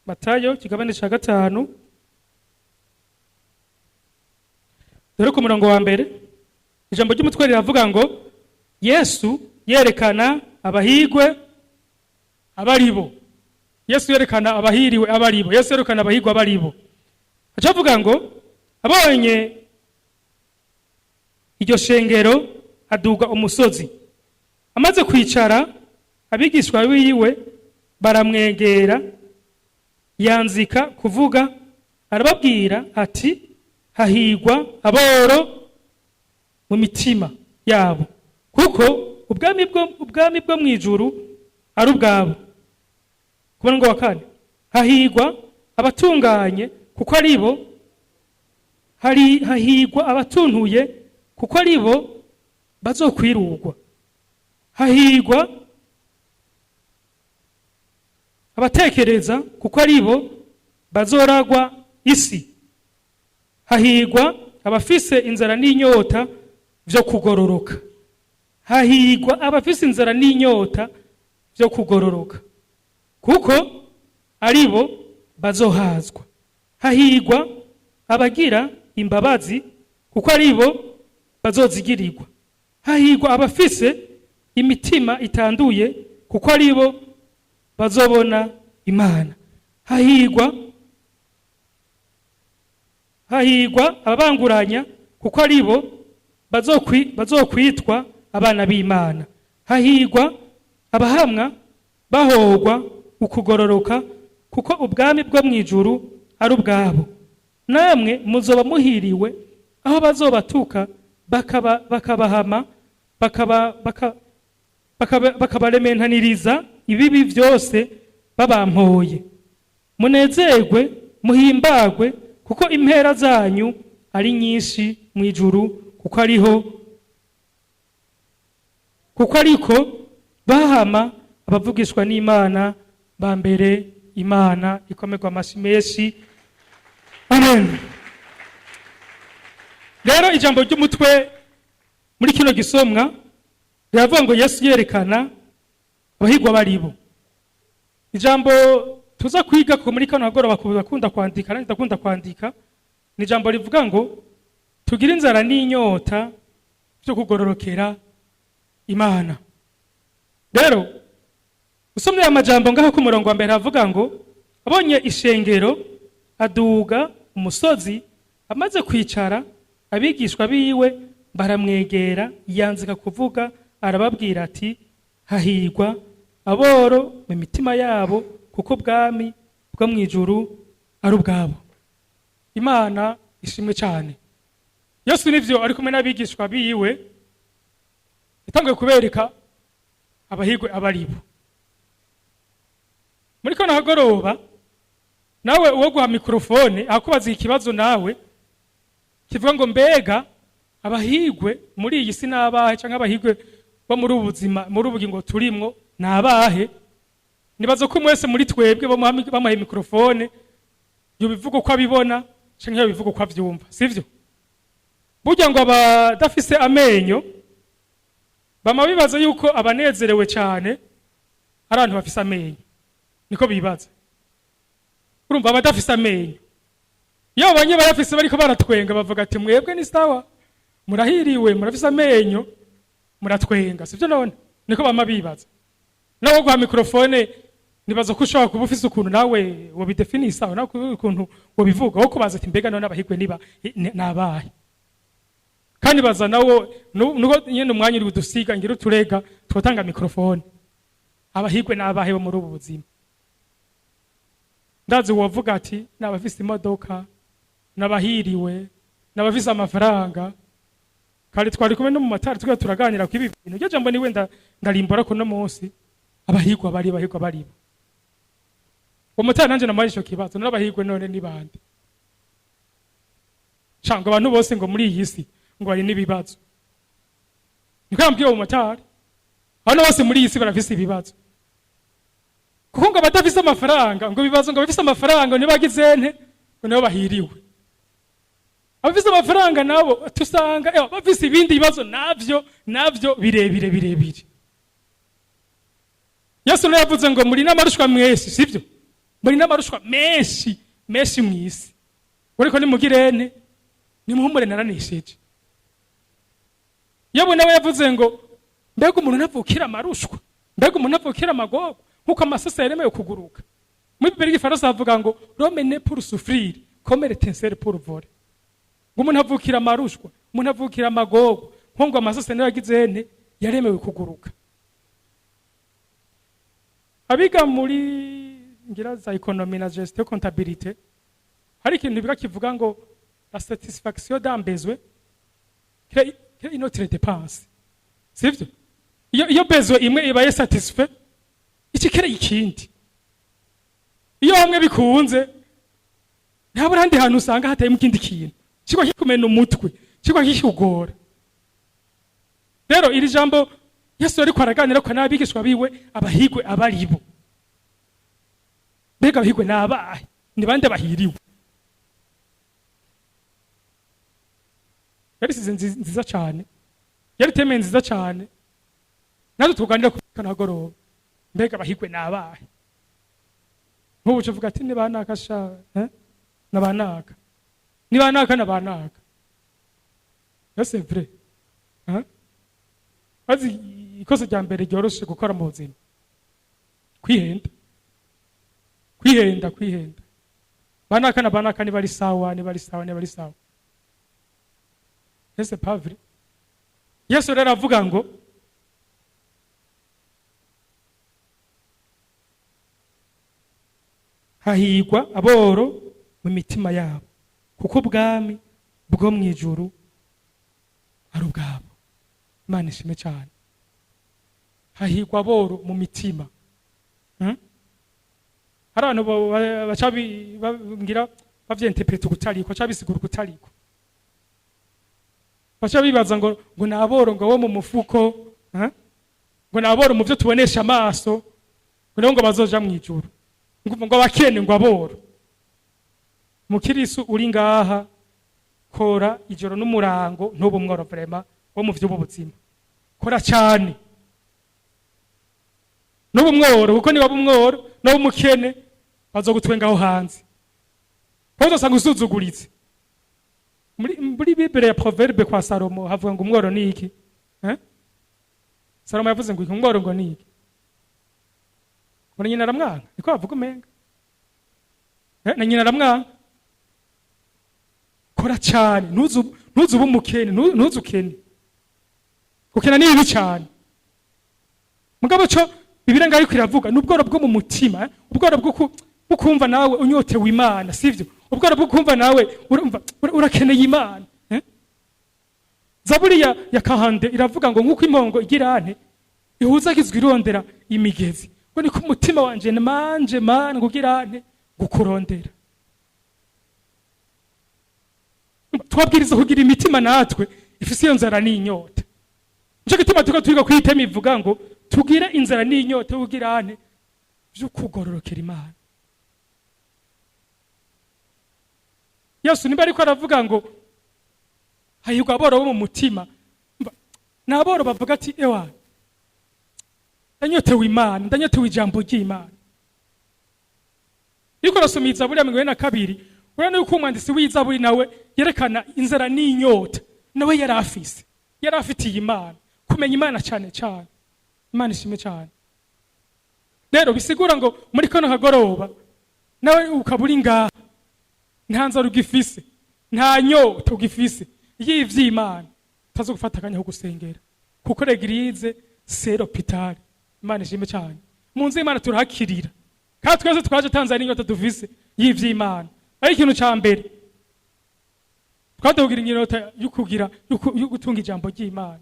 Matayo kigabane ca 5, dore ku murongo wa 1. Ijambo ry'umutwe riravuga ngo Yesu yerekana abahigwe abaribo. Yesu yerekana abahiriwe abaribo. Yesu yerekana abahigwa abaribo. Aca avuga ngo abonye iryo shengero aduga umusozi. Amaze kwicara, abigishwa biwe baramwegera, yanzika kuvuga, arababwira ati: hahigwa aboro mu mitima yabo, kuko ubwami bwo mw'ijuru ari ubwabo. Ku murongo wa 4, hahigwa abatunganye, kuko aribo hari, hahigwa abatuntuye, kuko aribo bazokwirugwa. Hahigwa abatekereza, kuko aribo bazoragwa isi. Hahigwa abafise inzara n'inyota vyo kugororoka. Hahigwa abafise inzara n'inyota vyo kugororoka, kuko aribo bazohazwa. Hahigwa abagira imbabazi, kuko aribo bazozigirirwa. Hahigwa abafise imitima itanduye, kuko aribo bazobona Imana. Hahigwa ababanguranya, kuko aribo bazokwitwa abana b'Imana. Hahigwa abahamwa bahogwa ukugororoka, kuko ubwami bwo mw'ijuru ari ubwabo. Namwe muzoba muhiriwe aho bazobatuka, bakabahama, bakabarementaniriza ibibi byose babampoye. Munezerwe muhimbagwe, kuko impera zanyu ari nyinshi mu ijuru, kuko ariko bahama abavugishwa n'Imana ba mbere. Imana ikomerwa amashyi menshi, amen. Rero ijambo ry'umutwe muri kino gisomwa riravuga ngo Yesu yerekana abahigwa baribo. Ijambo tuza kwiga ko muri kano kagoroba, bakunda kwandika, nanjye ndakunda kwandika, ni ijambo rivuga ngo tugire inzara n'inyota byo kugororokera Imana. Rero usomye aya majambo ngaho ku murongo wa 1, havuga ngo abonye ishengero aduga umusozi, amaze kwicara, abigishwa biwe baramwegera, yanzika kuvuga, arababwira ati: hahigwa aboro mu mitima yabo, kuko ubwami bwo mu ijuru ari ubwabo. Imana ishimwe cyane. Yesu nivyo ari kumwe n'abigishwa biwe, yatanguye kubereka abahigwe abaribo. Muri kano kagoroba, nawe uwo guha mikrofone akubaza ikibazo nawe kivuga ngo mbega abahigwe muri iyi si n'abahe, cyangwa abahigwe bo muri ubu buzima, muri ubu bugingo turimwo n'abahe? Nibaza ko mwese muri twebwe bamuhaye mikrofone yobivuga uko abibona canke yobivuga uko avyumva, sivyo? Burya ngo abadafise amenyo bama bibaza yuko abanezerewe cyane ari abantu bafise amenyo, niko bibaza. Urumva, abadafise amenyo iyo babonye bayafise bariko baratwenga, bavuga ati: mwebwe ni sawa, murahiriwe, murafise amenyo, muratwenga, sivyo? None niko bama bibaza. Nawe guha mikrofone, nibaza ko ushobora kuba ufise ukuntu nawe wobidefinisa, nawe ukuntu wobivuga, wo kubaza ati: mbega none abahigwe niba nabahe? Kandi baza nawo nuko nyene umwanya uri udusiga ngira uturega, twotanga mikrofone: abahigwe n'abahe bo muri ubu buzima? Ndazi wovuga ati n'abafise imodoka n'abahiriwe, n'abafise amafaranga. Kandi twari kumwe no mu matara, twiga turaganira ku ibi bintu. Iryo jambo niwe ndarimbura ko no munsi abahigwa bari abahigwa baribo. Uwo mutara nanje namuhaye ico kibazo: none abahigwe none ni bande? Cangwa abantu bose ngo muri iyi si ngo bari n'ibibazo, niko yambwiye uwo motari. Abantu bose muri iyi si barafise ibibazo, kuko ngo abadafise amafaranga ngo ibibazo, ngo abafise amafaranga nibagize nte, ngo nibo bahiriwe. Abafise amafaranga nabo tusanga bafise ibindi bibazo navyo birebire birebire. Yesu nawe yavuze ngo muri n'amarushwa mwese, sivyo? Muri n'amarushwa menshi menshi mw'isi, ariko nimugirene, nimuhumure, naranesheje. Yobu nawe yavuze ngo mbega umuntu ntavukira amarushwa, mbega umuntu ntavukira amagorwa, nk'uko amasasa yaremewe kuguruka. Muri Bibiliya y'igifaransa havuga ngo "L'homme naît pour souffrir comme l'étincelle pour voler." Ngo umuntu avukira amarushwa, umuntu avukira amagorwa, nko ngo amasasa niyo yagize ene yaremewe kuguruka. Abiga muri ngira za économie na gestion, comptabilité, hari ikintu biga kivuga ngo la satisfaction d'un besoin crée une autre dépense, sivyo? Iyo besoin imwe ibaye satisfait, iki crée ikindi. Iyo hamwe bikunze, ntabura ahandi hantu usanga hatayemo ikindi kintu kigwa kikumena umutwe, kigwa kikugora. Rero iri jambo Yesu ariko araganira ko n'abigishwa biwe, abahigwe abaribo, mbega abahigwe ni abahe? Ni bande bahiriwe? Yari size nziza cyane, yari thème nziza cyane natwe tuganira ku kanagoroba. Mbega abahigwe ni abahe? Nk'ubu uvuga ati ni banaka sha, eh? Na banaka, ni banaka na banaka. C'est vrai, hein? Azi ikosa rya mbere ryoroshe gukora mu buzima: kwihenda, kwihenda, kwihenda. Banaka na banaka niba ari sawa, niba ari sawa, niba ari sawa. Ese pas vrai? Yesu rero avuga ngo hahigwa aboro mu mitima yabo, kuko ubwami bwo mu ijuru ari ubwabo. Imana ishime cyane. Hahigwa aboro mu mitima. Hari abantu baca ngira bavyenterpreta ukutariko, baca bisigura ukutariko, baca bibaza ngo ni aboro ngo bo mu mufuko, ngo ni aboro mu byo tubonesha amaso, ngo nibo ngo bazoja mu ijuru, ngo abakene, ngo aboro. Mukirisu uri ngaha, kora ijoro n'umurango, ntube umworo vraiment wo mu vy'ubu buzima. Kora cyane, n'ubu umworo, kuko niba umworo n'ubu umukene bazogutwengaho hanze, kuko uzosanga usuzuguritse. Muri Bible ya Proverbe kwa Salomo havuga ngo umworo ni iki? Eh? Salomo yavuze ngo umworo ngo ni iki? Ngo na nyina aramwanka, niko bavuga umenga. Eh, na nyina aramwanka. Kora cyane, ntuzu ube umukene, ntuzu ukene. Gukena ni bibi cyane. Mugabo co Bibiliya ngaho ariko iravuga ni ubworo bwo mu mutima, eh? Ubworo bwo kumva nawe unyotewe Imana, sivyo? Ubworo bwo kumva nawe urumva urakeneye Imana, eh? Zaburi ya kahande iravuga ngo nk'uko impongo igira nte ihuzagizwa irondera imigezi, ngo niko umutima wanje manje mana ngo ugira nte gukurondera. Twabwiriza kugira imitima natwe ifise iyo nzara n'inyota. Nico gituma turiko twiga kwi thème ivuga ngo tugire inzara n'inyota yo kugira nte vyo kugororokera Imana. Yesu nimba ariko aravuga ngo hahirwa aboro bo mu mutima, ni aboro bavuga ati ewa ndanyotewe Imana, ndanyotewe ijambo ry'Imana. Ariko urasoma Izaburi ya 42, urabona yuko umwanditsi w'Izaburi nawe yerekana inzara n'inyota nawe yari afise, yari afitiye Imana, kumenya Imana cyane cyane. Imana ishimwe cyane. Rero bisigura ngo muri kano kagoroba nawe ukaba uri ngaha, nta nzara ugifise, nta nyota ugifise y'ivy'Imana, utaza gufata akanya ko gusengera, kuko l'église c'est l'hôpital. Imana ishimwe cyane. Mu nzu y'Imana turahakirira, kandi twese twaje Tanzania inyota dufise y'ivy'Imana. Ariko ikintu ca mbere twadugira inyota yo kugira yo gutunga ijambo ry'Imana,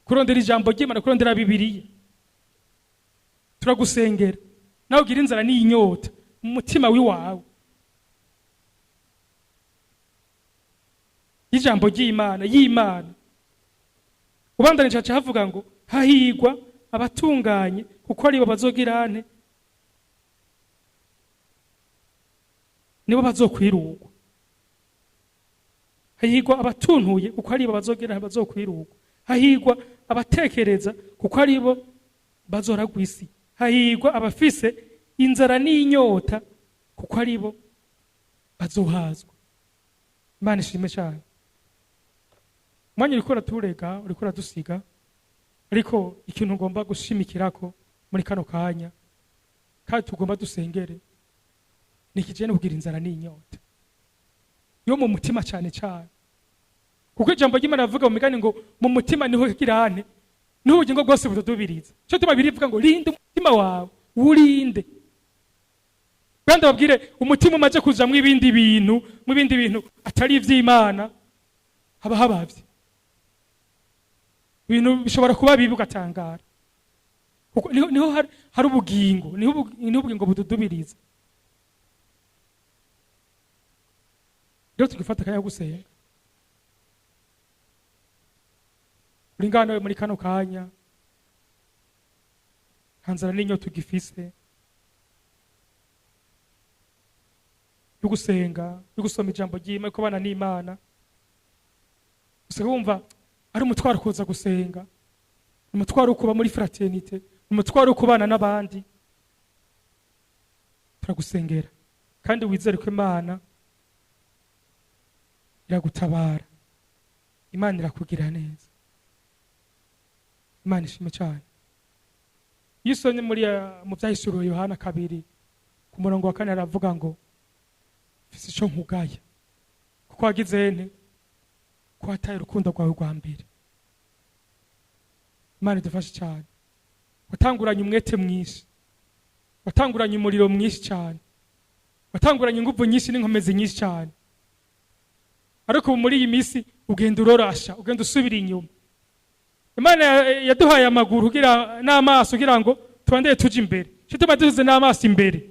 kurondera ijambo ry'Imana, kurondera Bibiliya. Turagusengera nawe ugira inzara n'inyota mu mutima wiwawe y'ijambo ry'Imana y'Imana. Ubandanije haca havuga ngo hahigwa abatunganye, kuko aribo bazogira nte, nibo bazokwirugwa. Hahigwa abatuntuye, kuko aribo bazogira bazokwirugwa. Hahigwa abatekereza, kuko aribo bazoragwa isi. Hahigwa abafise inzara n'inyota kuko ari bo bazohazwa. Imana ishimwe cyane. Umwanya uriko uraturega, uriko uradusiga, ariko ikintu ngomba gushimikirako muri kano kanya kandi tugomba dusengere ni ikijanye no kugira inzara n'inyota yo mu mutima cyane cyane, kuko ijambo ry'Imana rivuga mu migani ngo mu mutima niho kirane niho ubugingo bwose butudubiriza. Cyo tuma birivuga ngo rinda umutima wawe, wurinde. Kandi babwire umutima umaze kujamwo ibindi bintu, mu bindi bintu atari ivy'Imana, haba habavye ibintu bishobora kuba bibi ugatangara, kuko niho hari ubugingo, niho ubugingo bududubiriza. Rero tugifata akanya ko gusenga. Uri ngaha muri kano kanya, nta nzara n'inyota tugifise yo gusenga, yo gusoma ijambo ry'Imana, yo kubana n'Imana. Gusa wumva ari umutwaro kuza gusenga, umutwaro wo kuba muri fraternité, umutwaro wo kubana n'abandi. Turagusengera kandi wizere ko Imana iragutabara, Imana irakugira neza. Imana ishimwe cyane. Iyo usomye mu Vyahishuriwe Yohana 2 ku murongo wa 4 aravuga ngo mfise ico nkugaya, kuko wagize nte? Ko wataye urukundo rwawe rwa mbere. Imana idufashe cyane. Watanguranye umwete mwinshi, watanguranye umuriro mwinshi cyane, watanguranye inguvu nyinshi n'inkomezi nyinshi cyane, ariko ubu muri iyi minsi ugenda urorasha, ugenda usubira inyuma. Imana yaduhaye amaguru kugira n'amaso kugira ngo tubandeye tuje imbere. Cyo tuba dusize n'amaso imbere,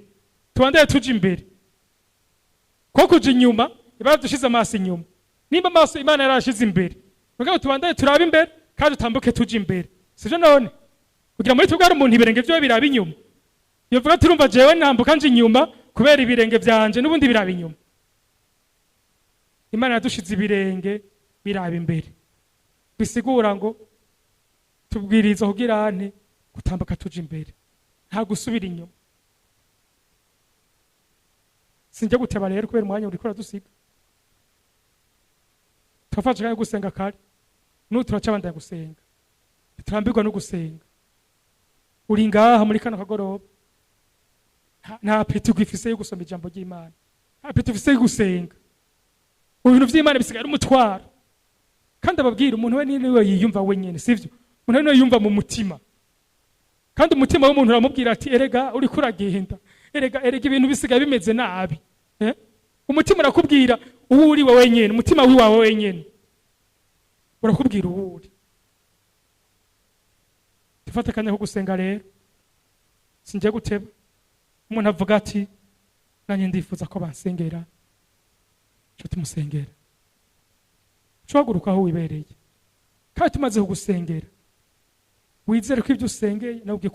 tubandeye tuje imbere. Ko kuja inyuma, iba dushize amaso inyuma. Nimba amaso Imana yarashize imbere, kugira ngo tubandeye turabe imbere kandi tutambuke tuje imbere. Sivyo none? Kugira muri twebwe hari umuntu ibirenge vyiwe biraba inyuma. Yovuga turumva jewe ntambuka nje inyuma kubera ibirenge vyanje n'ubundi biraba inyuma. Imana yadushize ibirenge biraba imbere. Bisigura ngo tubwiriza kugira nte? Gutambuka tuje imbere, nta gusubira inyuma. Sinjya guteba rero kubera umwanya uriko uradusiga. Turafashe akanya gusenga kare, n'ubu turacabandanya gusenga, ntiturambirwa no gusenga. Uri ngaha muri kano kagoroba, nta appétit ugifise yo gusoma ijambo ry'Imana, nta appétit ufise yo gusenga. Ibintu vy'Imana bisigaye ari umutwaro. Kandi ababwira umuntu we niwe yiyumva wenyene, sivyo? Umuntu we niwe yiyumva mu mutima. Kandi umutima w'umuntu uramubwira ati erega uriko uragenda, erega erega ibintu bisigaye bimeze nabi. Umutima urakubwira uwo uri we wenyene, umutima wiwawe wenyene urakubwira uwo uri. Dufate akanya ko gusenga rero. Sinjye guteba. Umuntu avuga ati nanjye ndifuza ko bansengera, cyo tumusengera. Uhaguruka aho wibereye, kandi tumaze kugusengera wizere ko ibyo usengeye nawe ugiye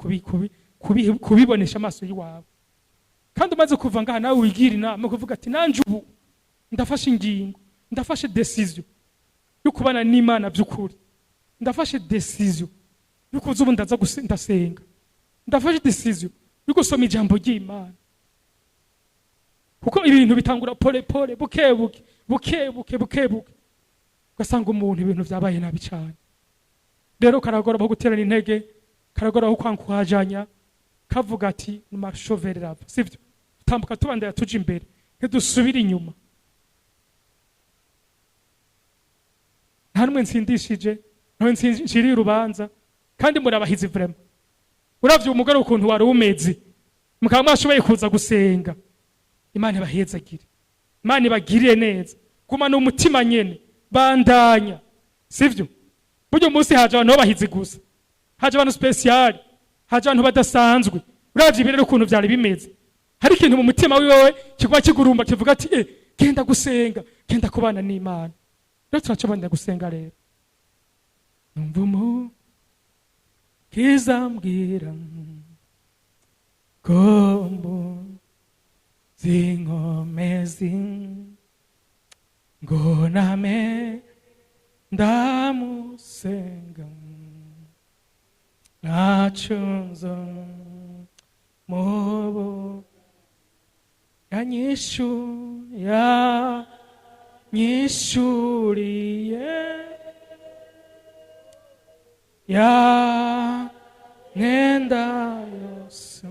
kubibonesha amaso y'iwawe. Kandi umaze kuva ngaha nawe wigira inama kuvuga ati nanje ubu ndafashe ingingo, ndafashe decision yo kubana n'Imana by'ukuri, ndafashe decision yo kuza ubu ndaza ndasenga, ndafashe decision yo gusoma ijambo ry'Imana. Kuko ibintu bitangura pole pole, buke buke, buke buke, buke buke, ugasanga umuntu ibintu vyabaye nabi cyane. Rero karagora aho guterana intege, karagora aho kwankuhajanya, kavuga ati numashoverera, sivyo? Tambuka tubandaya tuja imbere, ntidusubira inyuma. Nta numwe nsindishije, ntawe nciriye urubanza, kandi murabahizi vraiment. Uravye umugore ukuntu wari umeze, mukaba mwashoboye kuza gusenga, Imana ibahezagire, Imana ibagirire neza. Gumana umutima nyene, bandanya, sivyo? Buryo munsi haje abantu babahizi gusa, haje abantu special, haje abantu badasanzwe. Uravye ibirere ukuntu vyari bimeze, hari ikintu mu mutima wiwe kiguma kigurumba kivuga ati genda gusenga, genda kubana n'Imana. Rero turaca bandanya gusenga rero. Numva umukiza ambwira ko zinkomezi ngo name ndamusenga, ntacyo nzo mubu Yanyishu yanyishuriye ya myenda yose,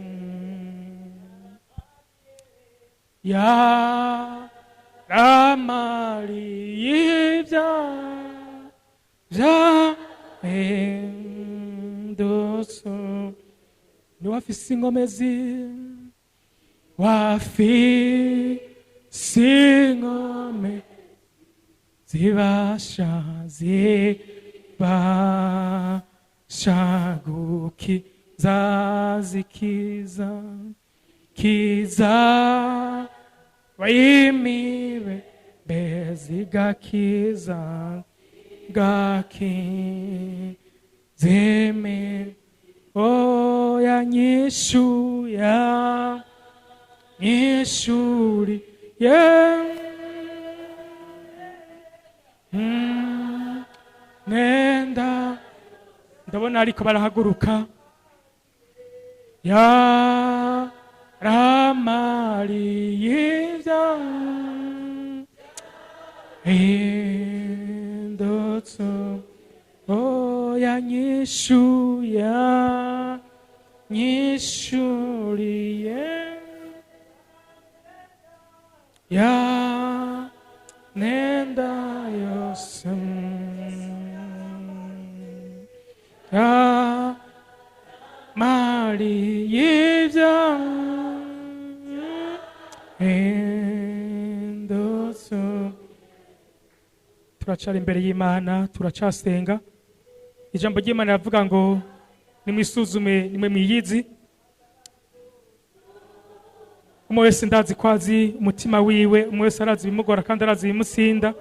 yaramariye ibyaha byahindutse. Niwe afise inkomezi, wafise inkome zibasha, zibasha gukiza, zikiza kiza wimibe bezigakiza gakizeme. Oh, yanyishu yanyishuri ye nenda ndabona ariko barahaguruka. Yaramariye ibyaha hindutse. Oh, yanyishu yanyishuriye ya nenda yose, ya mari y'ibyaha hindutse. Turacara imbere y'Imana, turacasenga. Ijambo ry'Imana riravuga ngo nimwisuzume, nimwe mwiyizi. Umwe wese ndazi ko azi umutima wiwe, umwe wese arazi ibimugora kandi arazi ibimutsinda.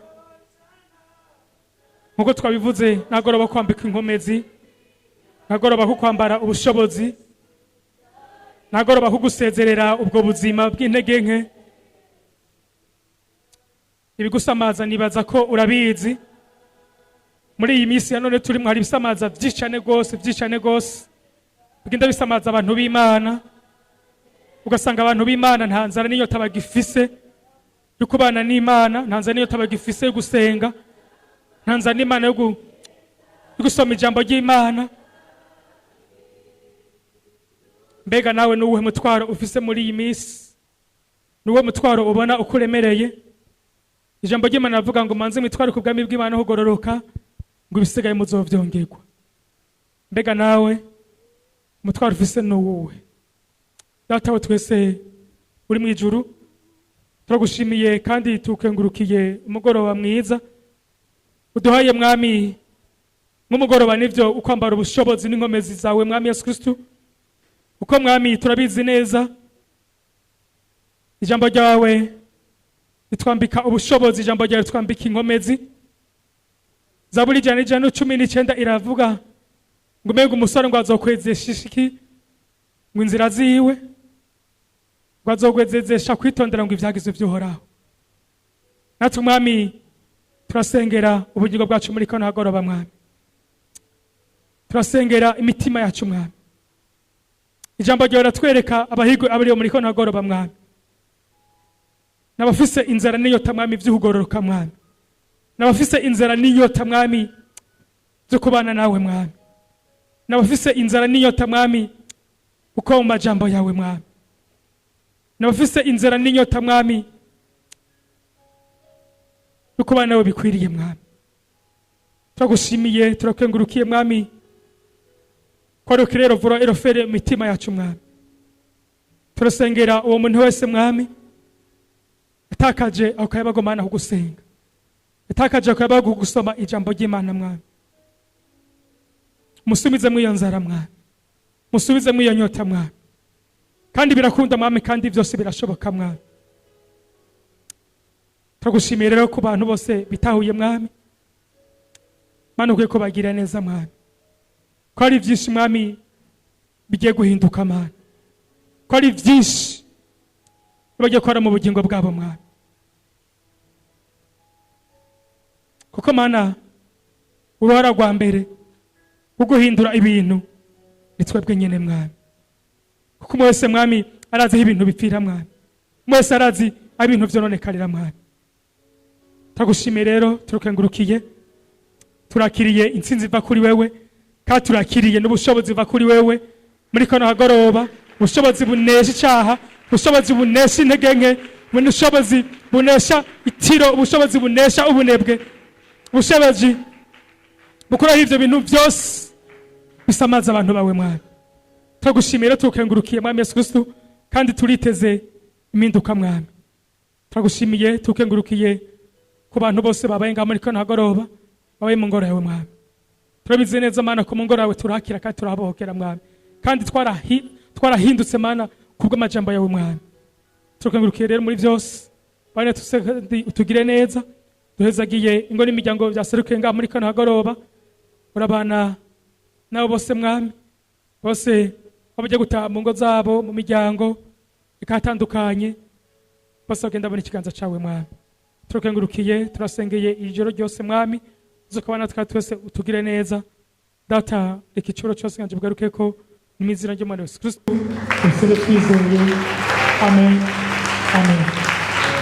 Nkuko twabivuze, nagoroba kwambika inkomezi, nagoroba ko kwambara ubushobozi, nagoroba ko gusezerera ubwo buzima bw'intege nke. Ibigusamaza nibaza ko urabizi. Muri iyi minsi ya none turimo, hari ibisamaza byinshi cyane rwose, byinshi cyane rwose bigenda bisamaza abantu b'Imana, ugasanga abantu b'Imana nta nzara n'inyota bagifise yo kubana n'Imana, nta nzara n'inyota bagifise yo gusenga, nta nzara n'Imana yo gusoma ijambo ry'Imana. Mbega nawe n'uwuhe mutwaro ufise muri iyi minsi? N'uwo mutwaro ubona uko uremereye? Ijambo ry'Imana rivuga ngo manze mwitware ku bwami bw'Imana hugororoka, ngo ibisigaye muzovyongerwa. Mbega nawe umutwaro ufise n'uwuhe? Data wa twese uri mu ijuru, turagushimiye kandi tukengurukiye umugoroba mwiza uduhaye, Mwami. Nk'umugoroba nivyo ukwambara ubushobozi n'inkomezi zawe, Mwami Yesu Kristu, uko Mwami turabizi neza ijambo ryawe ritwambika ubushobozi, ijambo ryawe ritwambika inkomezi. Zaburi 119 iravuga ngo mbega umusore ngo azokwezesha iki ngo inzira ziwe, ngo azokwezezesha kwitondera ngo ibyagizo by'Uhoraho. Natwe, Mwami, turasengera ubugingo bwacu muri kano hagoroba. Mwami, turasengera imitima yacu. Mwami, ijambo ryawe riratwereka abahigwe abari muri kano hagoroba, Mwami, n'abafise inzara n'inyota, Mwami, by'ukugororoka. Mwami, n'abafise inzara n'inyota, Mwami, byo kubana nawe. Mwami, n'abafise inzara n'inyota, Mwami, uko mu majambo yawe. Mwami, n'abafise inzara n'inyota, Mwami, yo kubana nawe bikwiriye. Mwami, turagushimiye, turakengurukiye, Mwami, ko ari rero vura erofere imitima yacu. Mwami, turasengera uwo muntu wese, Mwami, yatakaje ako kayabagomana ko gusenga, yatakaje ako kayabago ko gusoma ijambo ry'Imana. Mwami, musubize muri iyo nzara. Mwami, musubize muri iyo nyota. Mwami, kandi birakunda, Mwami, kandi byose birashoboka. Mwami, turagushimiye rero ku bantu bose bitahuye. Mwami Mana, ukwiye kubagira neza, Mwami, ko ari byinshi, Mwami, bigiye guhinduka. Mana, ko ari byinshi bagiye gukora mu bugingo bwabo, Mwami, kuko Mana, uruhara rwa mbere rwo guhindura ibintu ni twebwe nyine, Mwami, kuko umwe wese, Mwami, arazi aho ibintu bipfira, Mwami. Mwese arazi aho ibintu vyononekarira. Mwami, turagushimiye rero, turukengurukiye. Turakiriye intsinzi iva kuri wewe, kandi turakiriye n'ubushobozi buva kuri wewe muri kano hagoroba, ubushobozi bunesha icaha, ubushobozi bunesha intege nke, ubushobozi bunesha itiro, ubushobozi bunesha ubunebwe, ubushobozi bukuraho ivyo bintu vyose bisamaza abantu bawe. Mwami, turagushimiye rero, tukengurukiye, Mwami Yesu Kristu, kandi turiteze impinduka. Mwami, turagushimiye, tukengurukiye ku bantu bose babaye ngaha muri kano hagoroba, babaye mu ngoro yawe. Mwami, turabizi neza, Mana, ko mu ngoro yawe turakira kandi turahabohokera, Mwami, kandi twarahindutse, Mana, kubw'amajambo yawe. Mwami, turakengurukiye rero muri byose. Bane tuse kandi utugire neza, duhezagiye ingo n'imiryango byaserukiye ngaha muri kano hagoroba. Urabana nabo bose, Mwami, bose bajya gutaha mu ngo zabo, mu miryango ikatandukanye, bose bagenda babona ikiganza cyawe. Mwami, turakengurukiye, turasengeye ijoro ryose. Mwami, uzokabana natwe twese, utugire neza. Data, reka icuro cyose nganje bugaruke ko mu izina ry'Umwana Yesu Kristo twese twizeye. Amen, amen.